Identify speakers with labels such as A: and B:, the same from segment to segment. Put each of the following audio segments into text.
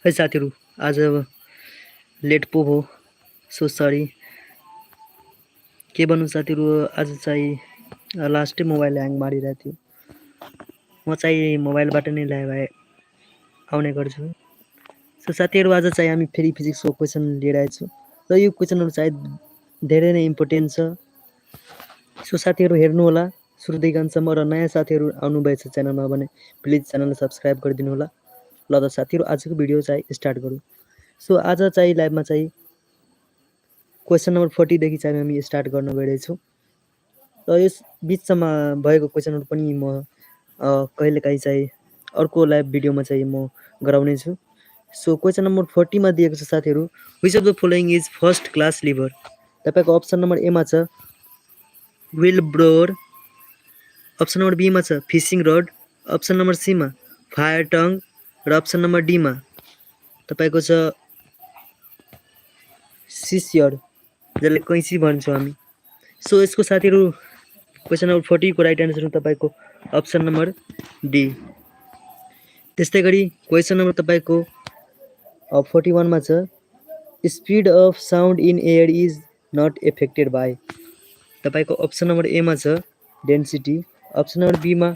A: है साथीहरु, आज लेट पो भयो, सो सरी। के भन्नु साथीहरु, आज चाहिँ लास्टै मोबाइल ह्याङ मारिरहेको थियो। म चाहिँ मोबाइलबाट नै लाइभ आउने गर्छु। सो साथीहरु, आज चाहिँ हामी फेरि फिजिक्सको क्वेसन लिएर आएछु र यो क्वेसनहरु चाहिँ धेरै नै इम्पोर्टेन्ट छ। सो साथीहरु हेर्नु होला सुरुदेखि अन्तसम्म, र नयाँ साथीहरु आउनुभएछ च्यानलमा भने प्लिज च्यानललाई सब्स्क्राइब गरिदिनु होला। ल त साथीहरु, आजको भिडियो चाहिँ स्टार्ट गरौँ। सो आज चाहिँ लाइभमा चाहिँ क्वेसन नम्बर 40 देखि चाहिँ हामी स्टार्ट गर्न गइरहेछौँ, र यस बिचमा भएको क्वेसनहरु पनि म कहिलेकाहीँ चाहिँ अर्को लाइभ भिडियोमा चाहिँ म गराउने छु। सो क्वेसन नम्बर 40 मा दिएको छ साथीहरु, which of the following is first class lever. तपाईको अप्सन नम्बर ए मा छ wheelbarrow, option number B मा छ fishing rod, option number C मा फायर टङ, र अप्सन नम्बर डी मा तपाईको छ सिसियर, जसले कैंची भन्छौँ हामी। सो यसको साथीहरु क्वेसन नम्बर 40 को राइट आन्सर तपाईको अप्सन नम्बर डी। त्यस्तै गरी क्वेसन नम्बर तपाईको 41 मा छ speed of sound in air is not affected by. तपाईको अप्सन नम्बर ए मा छ डेन्सिटी, अप्सन नम्बर बी मा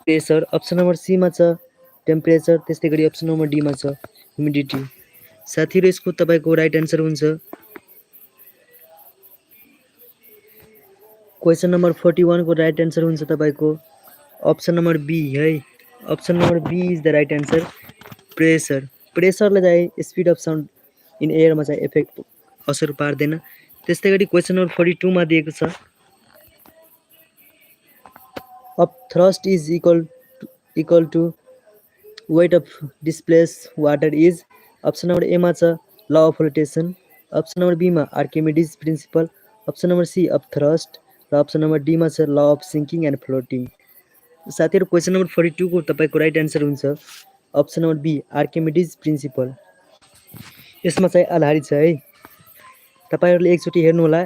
A: प्रेसर, अप्सन नम्बर सी मा छ टेम्परेचर, त्यस्तै गरी अप्सन नम्बर डी मा छ ह्युमिडिटी। साथीहरु यसको तपाईको राइट आन्सर हुन्छ क्वेसन नम्बर 41 को राइट आन्सर हुन्छ तपाईको अप्सन नम्बर बी है। Option number B is the right answer, pressure. प्रेसरले चाहिँ स्पीड अफ साउन्ड इन एयरमा चाहिँ इफेक्ट असर पार्दैन। त्यस्तै गरी क्वेसन नम्बर 42 मा दिएको छ of thrust is equal to weight of displace water is. Option number A मा छ law of rotation, option number B मा Archimedes principle, option number C of thrust, र अप्सन नम्बर डी मा छ law of sinking and floating. साथीहरु question number 42 को तपाईको right answer हुन्छ option number B Archimedes principle. यसमा चाहिँ आधारित छ है। तपाईहरुले एकचोटी हेर्नु होला,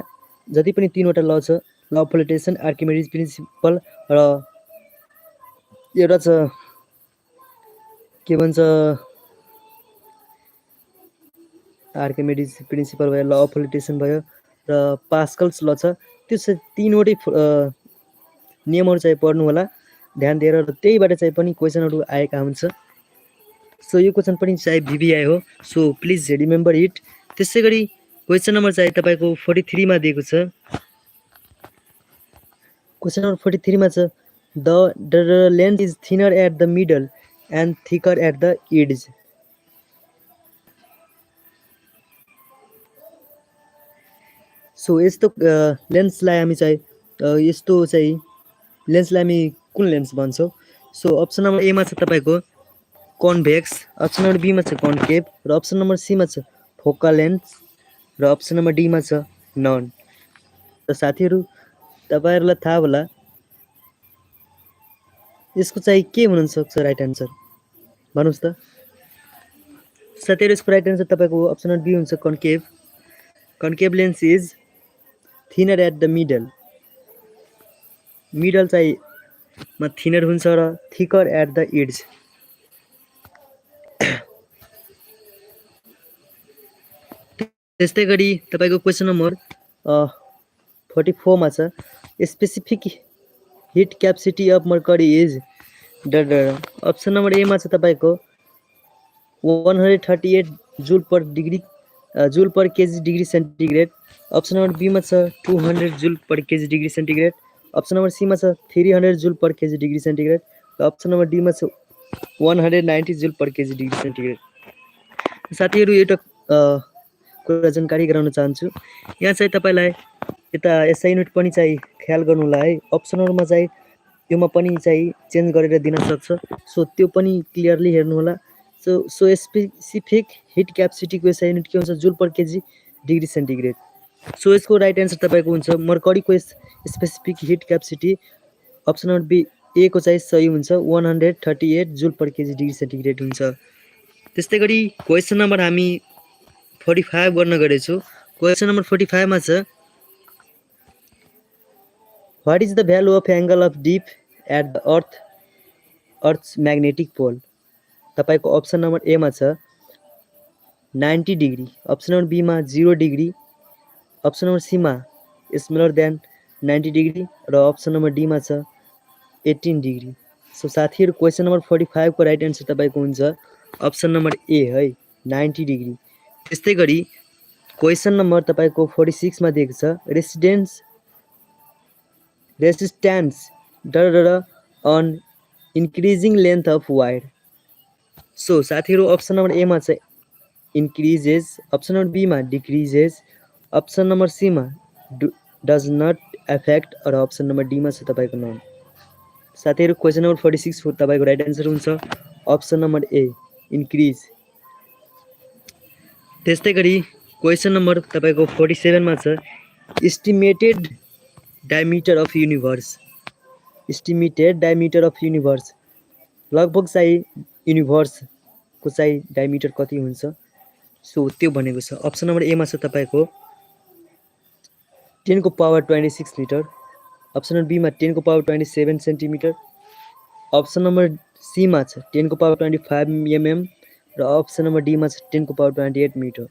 A: जति पनि तीनवटा ल छ, law of flotation, Archimedes principal र एउटा छ के भन्छ आर्किमिडीज प्रिन्सिपल भयो, ल अफ फ्लोटेसन भयो, र पास्कल्स ल छ। त्यो चाहिँ तीनवटै नियमहरु चाहिँ पढ्नु होला ध्यान दिएर, र त्यहीबाट चाहिँ पनि क्वेसनहरु आएका हुन्छ। सो यो क्वेसन पनि चाहिँ भिभिआई हो, सो प्लिज रिमेम्बर इट। त्यसै गरी क्वेसन नम्बर चाहिँ तपाईको 43 मा दिएको छ। क्वेसन नम्बर 43 मा छ the length is thinner at the middle and thicker at the edge. So यस्तो लेन्सलाई हामी चाहिँ यस्तो चाहिँ लेन्सलाई हामी कुन लेन्स भन्छौँ। सो अप्सन नम्बर ए मा छ तपाईको कन्भेक्स, अप्सन नम्बर बी मा छ कन्केभ, र अप्सन नम्बर सी मा छ फोकल लेन्स, र अप्सन नम्बर डी मा छ नन। र साथीहरु तपाईहरुलाई थाहा होला यसको चाहिँ के हुन सक्छ राइट आन्सर, भन्नुस् त। साथीहरु यसको राइट आन्सर तपाईको अप्सन नम्बर बी हुन्छ concave. Concave lens is thinner at the middle. Middle चाहिँ मा थिनर हुन्छ र थिकर एट द इड्ज। त्यस्तै गरी तपाईको क्वेसन नम्बर 44 मा छ specific heat capacity of mercury is option number A मा छ तपाईको 138 joule per KG degree centigrade, option number B मा छ 200 joule per KG degree centigrade, option number C मा छ 300 joule per KG degree centigrade, र अप्सन नम्बर डी मा छ 190 joule per KG degree centigrade. साथीहरु एउटा कुरा जानकारी गराउन चाहन्छु, यहाँ चाहिँ तपाईलाई यता एसआई युनिट पनि चाहिँ ख्याल गर्नु होला है। अप्सनहरुमा चाहिँ योमा पनि चाहिँ चेन्ज गरेर दिन सक्छ, सो त्यो पनि क्लियरली हेर्नु होला। सो स्पेसिफिक हिट क्यापेसिटी को एसआई युनिट के हुन्छ joule per KG degree centigrade. So यसको राइट आन्सर तपाईको हुन्छ मर्करीको specific heat capacity option number B A को चाहिँ सही हुन्छ 138 joule per KG degree centigrade हुन्छ। त्यस्तै गरी क्वेसन नम्बर हामी 45 गर्न गएछौँ। क्वेसन नम्बर 45 मा छ what is the value of angle of dip at the earth's magnetic pole. तपाईँको अप्सन नम्बर एमा छ 90 डिग्री, अप्सन नम्बर बीमा 0 डिग्री, अप्सन नम्बर सीमा स्मलर देन 90 डिग्री र अप्सन नम्बर डीमा छ 18 डिग्री। सो साथीहरू क्वेसन नम्बर 45 को राइट एन्सर तपाईँको हुन्छ अप्सन नम्बर ए है 90 डिग्री। त्यस्तै गरी क्वेसन नम्बर तपाईँको 46 मा दिएको छ resistance on increasing length of wire. So साथीहरू अप्सन नम्बर एमा छ इन्क्रिजेस, अप्सन नम्बर बीमा डिक्रिजेस, अप्सन नम्बर सीमा डज नट एफेक्ट र अप्सन नम्बर डीमा छ तपाईँको नन। साथीहरू क्वेसन नम्बर 46 तपाईँको राइट एन्सर हुन्छ अप्सन नम्बर ए इन्क्रिज। त्यस्तै गरी क्वेसन नम्बर तपाईँको 47 मा छ estimated diameter of universe. Estimated diameter of universe लगभग चाहिँ युनिभर्सको चाहिँ डायमिटर कति हुन्छ, सो त्यो भनेको छ। अप्सन नम्बर एमा छ तपाईँको 10 को पावर 26 मिटर, अप्सन नम्बर बीमा 10 को पावर 27 सेन्टिमिटर, अप्सन नम्बर सीमा छ 10 को पावर 25 mm र अप्सन नम्बर डीमा छ 10 को पावर 28 मिटर।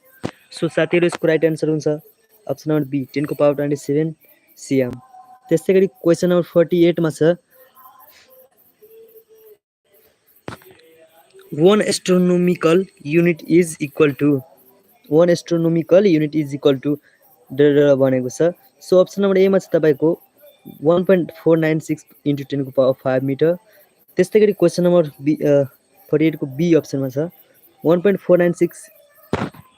A: सो साथीहरू यसको राइट एन्सर हुन्छ अप्सन नम्बर बी 10 को पावर 27 cm। त्यस्तै गरी क्वेसन नम्बर 48 मा छ 1 astronomical unit is equal to भनेको छ। सो अप्सन नम्बर एमा छ तपाईँको 1.496 इन्टु 10 को पावर 5 मिटर। त्यस्तै गरी क्वेसन नम्बर 48 को बी अप्सनमा छ 1.496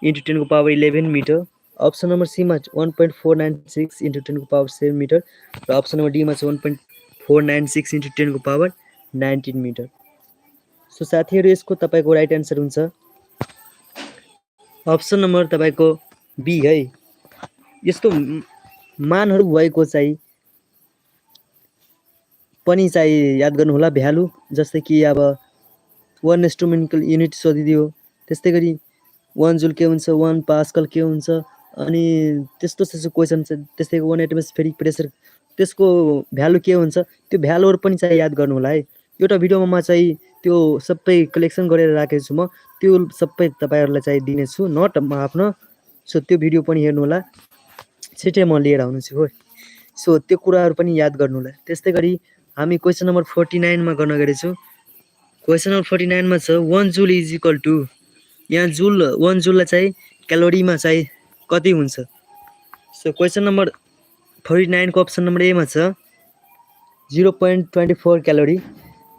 A: इन्टु 10 को पावर 11 मिटर, अप्सन नम्बर सीमा 1.496 इन्टु 10 को पावर 7 मिटर र अप्सन नम्बर डीमा छ 1.496 इन्टु 10 को पावर 19 मिटर। सो साथीहरू यसको तपाईँको राइट एन्सर हुन्छ अप्सन नम्बर तपाईँको बी है। यस्तो मानहरू भएको चाहिँ पनि चाहिँ याद गर्नुहोला भ्यालु, जस्तै कि अब 1 एस्ट्रोनोमिकल युनिट सोधिदियो, त्यस्तै गरी 1 जुल के हुन्छ, 1 पास्कल के हुन्छ, अनि त्यस्तो क्वेसन छ। त्यस्तै 1 एटमोस्फेरिक प्रेसर त्यसको भ्यालु के हुन्छ, त्यो भ्यालुहरू पनि चाहिँ याद गर्नु होला है। एउटा भिडियोमा म चाहिँ त्यो सबै कलेक्सन गरेर राखेको छु, म त्यो सबै तपाईँहरूलाई चाहिँ दिनेछु नोट आफ्नो। सो त्यो भिडियो पनि हेर्नु होला, छिटै म लिएर आउनु छु हो। सो त्यो कुराहरू पनि याद गर्नु होला। त्यस्तै गरी हामी क्वेसन नम्बर 49 मा गर्न गएछौँ। क्वेसन नम्बर 49 मा छ 1 जुल इज इक्वल टु, यहाँ 1 जुललाई चाहिँ क्यालोरीमा चाहिँ कति हुन्छ। सो क्वेसन नम्बर 49 को अप्सन नम्बर एमा छ 0.24 क्यालोरी,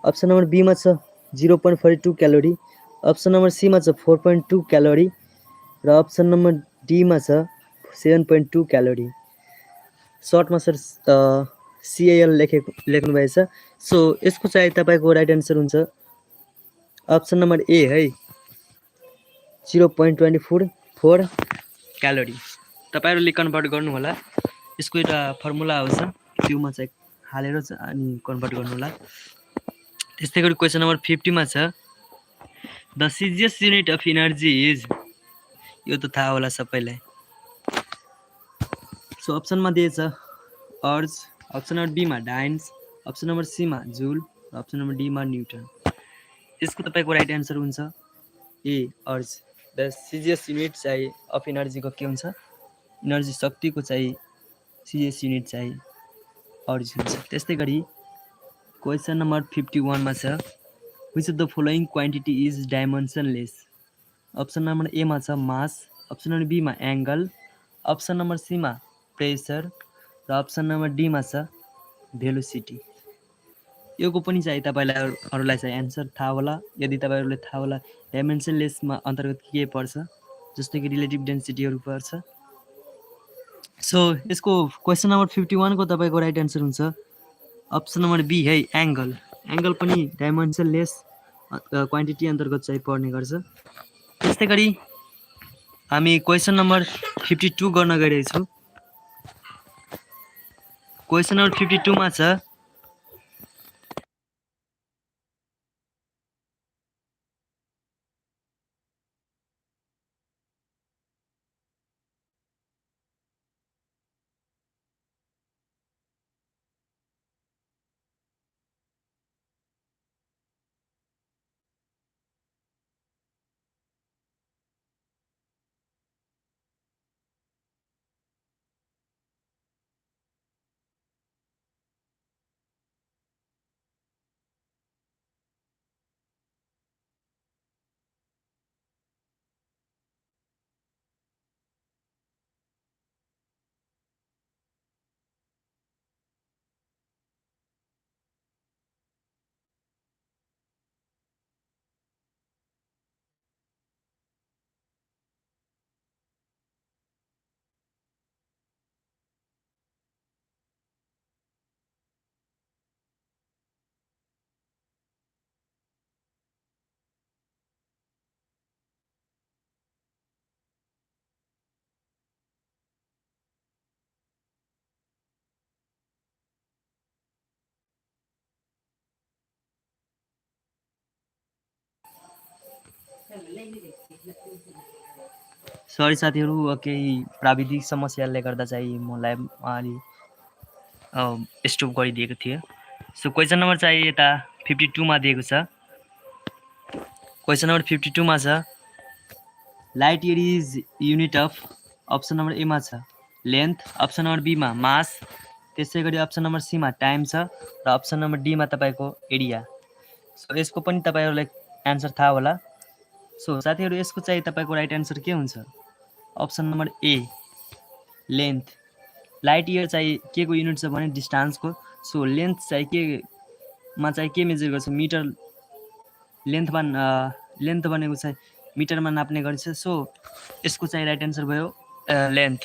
A: अप्सन नम्बर बीमा छ 0.42 क्यालोरी, अप्सन नम्बर सीमा छ 4.2 क्यालोरी र अप्सन नम्बर डीमा छ 7.2 क्यालोरी। सर्टमा सर सिएल लेख्नु भएछ। सो यसको चाहिँ तपाईँको राइट एन्सर हुन्छ अप्सन नम्बर ए है 0.24 क्यालोरी। तपाईँहरूले कन्भर्ट गर्नु होला, यसको एउटा फर्मुला आउँछ त्योमा चाहिँ हालेर अनि कन्भर्ट गर्नु होला। त्यस्तै गरी क्वेसन नम्बर 50 मा छ the CGS unit of energy is, यो त थाहा होला सबैलाई। सो अप्सनमा दिएछ अर्ज, अप्सन नम्बर बीमा डाइन्स, अप्सन नम्बर सीमा जुल र अप्सन नम्बर डीमा न्युटन। यसको तपाईँको राइट एन्सर हुन्छ ए अर्ज। द सिजियस युनिट चाहिँ अफ इनर्जीको के हुन्छ, इनर्जी शक्तिको चाहिँ सिजियस युनिट चाहिँ अर्ज हुन्छ। त्यस्तै गरी क्वेसन नम्बर 51 मा छ which of the following quantity is dimensionless. Option number एमा छ मास, अप्सन नम्बर बीमा एङ्गल, अप्सन नम्बर सीमा प्रेसर र अप्सन नम्बर डीमा छ भेलोसिटी। योको पनि चाहिँ तपाईँहरूलाई चाहिँ एन्सर थाहा होला। यदि तपाईँहरूलाई थाहा होला डाइमेन्सनलेसमा अन्तर्गत के पर्छ, जस्तै कि रिलेटिभ डेन्सिटीहरू पर्छ। सो यसको क्वेसन नम्बर 51 को तपाईँको राइट एन्सर हुन्छ अप्सन नम्बर बी है एङ्गल। एङ्गल पनि डाइमेन्सनलेस क्वान्टिटी अन्तर्गत चाहिँ पर्ने गर्छ। त्यस्तै गरी हामी क्वेसन नम्बर 52 गर्न गइरहेछौँ। क्वेसन नम्बर 52 मा छ सरी साथीहरू, केही प्राविधिक समस्याले गर्दा चाहिँ मलाई अलि स्टप गरिदिएको थियो। सो क्वेसन नम्बर चाहिँ यता 52 मा दिएको छ। क्वेसन नम्बर 52 मा छ light year is unit of, option number A मा छ लेन्थ, अप्सन नम्बर बी मा मास, त्यसै गरी अप्सन नम्बर सी मा टाइम छ र अप्सन नम्बर डी मा तपाईँको एरिया। सो यसको पनि तपाईँहरूलाई एन्सर थाहा होला। सो साथीहरू, यसको चाहिँ तपाईँको राइट एन्सर के हुन्छ? अप्सन नम्बर ए लेन्थ। लाइट इयर चाहिँ के को युनिट छ भने डिस्टान्सको। सो लेन्थ चाहिँ के मेजर गर्छ? मिटर। लेन्थ भनेको चाहिँ मिटरमा नाप्ने गरिन्छ। सो यसको चाहिँ राइट एन्सर भयो length.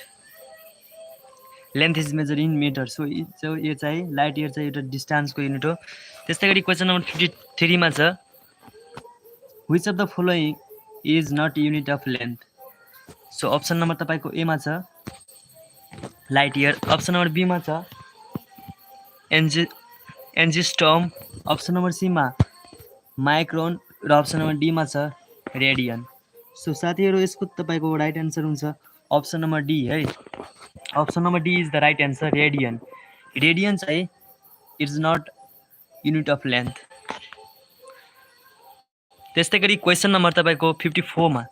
A: Length is measure in metre. So यो चाहिँ लाइट इयर चाहिँ एउटा डिस्टान्सको युनिट हो। त्यस्तै गरी क्वेसन नम्बर 53 मा छ which of the following is not unit of length. So option number तपाईँको ए मा छ light year, option number B मा छ एन्जिस्टर्म, अप्सन नम्बर सी मा माइक्रोन र अप्सन नम्बर डी मा छ रेडियन। सो साथीहरू, यसको तपाईँको राइट एन्सर हुन्छ अप्सन नम्बर डी है। Option number D is the right answer, radian. Radian चाहिँ is not unit of length. त्यस्तै गरी क्वेसन नम्बर तपाईँको 54 मा,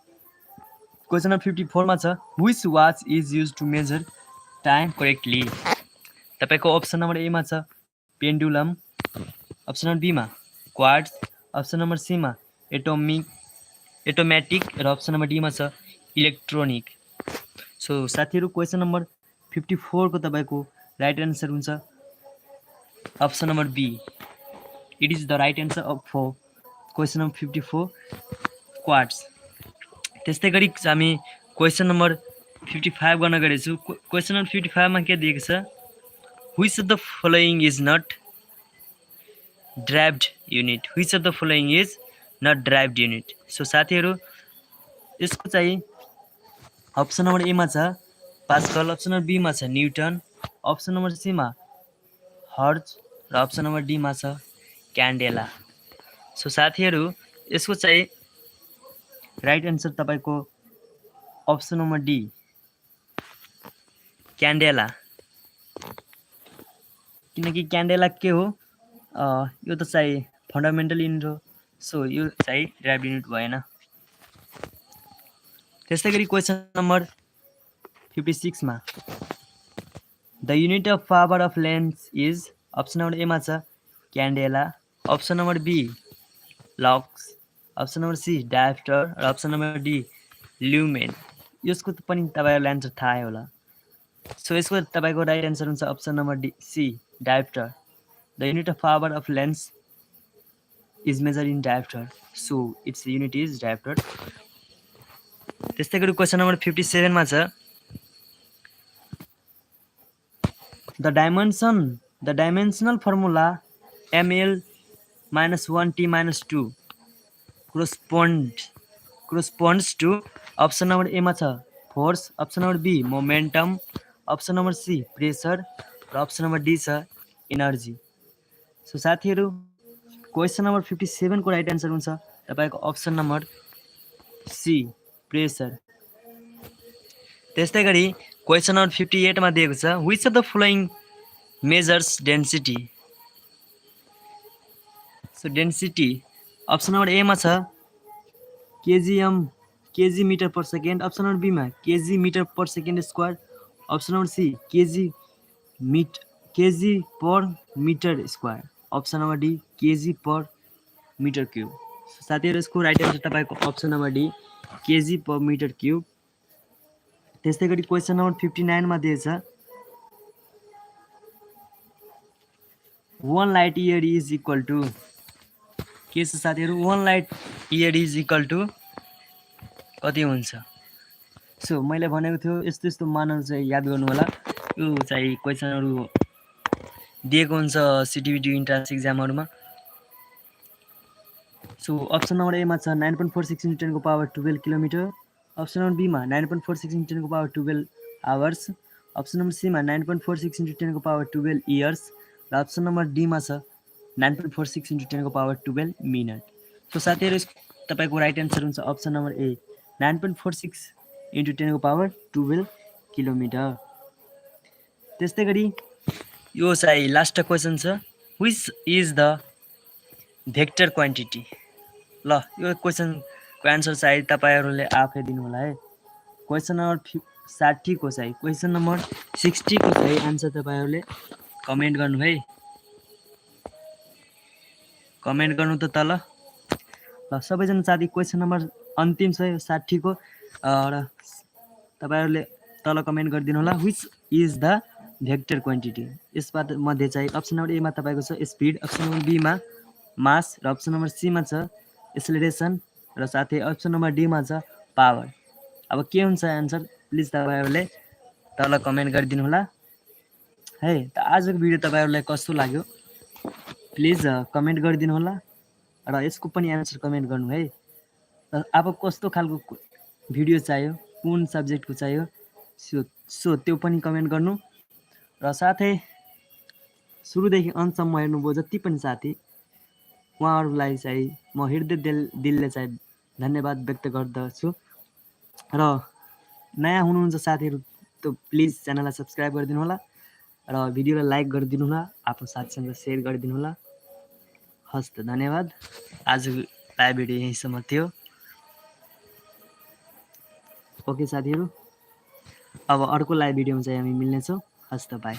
A: क्वेसन नम्बर 54 मा छ which watch is use to measure time correctly. तपाईँको अप्सन नम्बर ए मा छ पेन्डुलम, अप्सन नम्बर बी मा क्वार्ट्ज, अप्सन नम्बर सी मा एटोमेटिक र अप्सन नम्बर डी मा छ इलेक्ट्रोनिक। सो साथीहरू, क्वेसन नम्बर 54 को तपाईँको राइट एन्सर हुन्छ option number B. It is the right answer for question number 54 quartz. त्यस्तै गरी हामी क्वेसन नम्बर 55 गर्न गएछु। क्वेसन नम्बर 55 मा के दिएको छ which of the following is not derived unit. Which of the following is not derived unit. So साथीहरू, यसको चाहिँ अप्सन नम्बर ए मा छ पास्कल, अप्सन नम्बर बी मा छ न्युटन, अप्सन नम्बर सी मा हर्ज र अप्सन नम्बर डी मा छ क्यान्डेला। सो साथीहरू, यसको चाहिँ राइट एन्सर तपाईँको अप्सन नम्बर डी क्यान्डेला। किनकि क्यान्डेला के हो? यो त चाहिँ फन्डामेन्टल युनिट हो। सो यो चाहिँ ड्राइभ युनिट भएन। त्यस्तै गरी क्वेसन नम्बर 56 मा the unit of power of lens is, option number A मा छ candela, option number B lux, option number C dioptre र अप्सन नम्बर डी ल्युमेन। यसको पनि तपाईँहरूलाई एन्सर थाहै होला। सो यसको तपाईँको राइट एन्सर हुन्छ option number D C dioptre. The unit of power of lens is measure in dioptre. So it's unit is dioptre. त्यस्तै गरी क्वेसन नम्बर 57 मा छ the dimensional formula ml -1 t -2 corresponds to, option number A मा छ force, option number B momentum, option number C pressure र option number D छ energy. So साथीहरू, question number 57 को राइट एन्सर हुन्छ तपाईँको अप्सन नम्बर सी प्रेसर। त्यस्तै गरी क्वेसन नम्बर 58 मा दिएको छ which of the following measures density. So density option number A मा छ KG metre per second, option number B मा KG metre per second square, option number C KG per metre square, option number D KG per metre cube. साथीहरू, यसको right answer तपाईँको option number D KG per metre cube. त्यस्तै गरी question number 59 मा दिएछ 1 light year is equal to, के छ साथीहरू? 1 light year is equal to कति हुन्छ? सो मैले भनेको थियो यस्तो यस्तो मानहरू चाहिँ याद गर्नु होला। यो चाहिँ क्वेसनहरू दिएको हुन्छ ctevt इन्ट्रान्स एक्जामहरूमा। सो अप्सन नम्बर ए मा छ 9.46 × 10 को power 12 kilometre, option number B मा 9.46 × 10 को power 12 hours, option number C मा 9.46 × 10 को पावर 12 इयर्स र अप्सन नम्बर डी मा छ 9.46 × 10 को पावर 12 मिनट। सो साथीहरू, तपाईँको राइट एन्सर हुन्छ अप्सन नम्बर ए 9.46 इन्टु 10 को पावर 12 किलोमिटर। त्यस्तै गरी यो चाहिँ लास्ट क्वेसन छ, which is the vector quantity. ल यो क्वेसनको एन्सर चाहिँ तपाईँहरूले आफै दिनु होला है। क्वेसन नम्बर 60 को चाहिँ क्वेसन नम्बर 60 को चाहिँ एन्सर तपाईँहरूले कमेन्ट गर्नु है, कमेन्ट गर्नु त तल। ल सबैजना साथी क्वेसन नम्बर अन्तिम छ यो 60 को र तपाईँहरूले तल कमेन्ट गरिदिनु होला which is the vector quantity. यसबाट मध्ये चाहिँ अप्सन नम्बर एमा तपाईँको छ स्पिड, अप्सन नम्बर बीमा मास र अप्सन नम्बर सीमा छ एक्सेलरेसन र साथै अप्सन नम्बर डीमा छ पावर। अब के हुन्छ एन्सर प्लिज तपाईँहरूले तल कमेन्ट गरिदिनु होला है। त आजको भिडियो तपाईँहरूलाई कस्तो लाग्यो प्लिज कमेन्ट गरिदिनु होला र यसको पनि एन्सर कमेन्ट गर्नु है। र अब कस्तो खालको भिडियो चाहियो, कुन सब्जेक्टको चाहियो सो त्यो पनि कमेन्ट गर्नु। र साथै सुरुदेखि अन्तसम्म हेर्नुभयो जति पनि साथी उहाँहरूलाई चाहिँ म हृदय दिलले चाहिँ धन्यवाद व्यक्त गर्दछु। र नयाँ हुनुहुन्छ साथीहरू त प्लिज च्यानललाई सब्सक्राइब गरिदिनु होला र भिडियोलाई लाइक गरिदिनु होला, आफ्नो साथीसँग सेयर गरिदिनु होला। हस् त धन्यवाद। आजको लाइभ भिडियो यहीँसम्म थियो। ओके साथीहरू, अब अर्को लाइभ भिडियोमा चाहिँ हामी मिल्नेछौँ। हस् त बाई।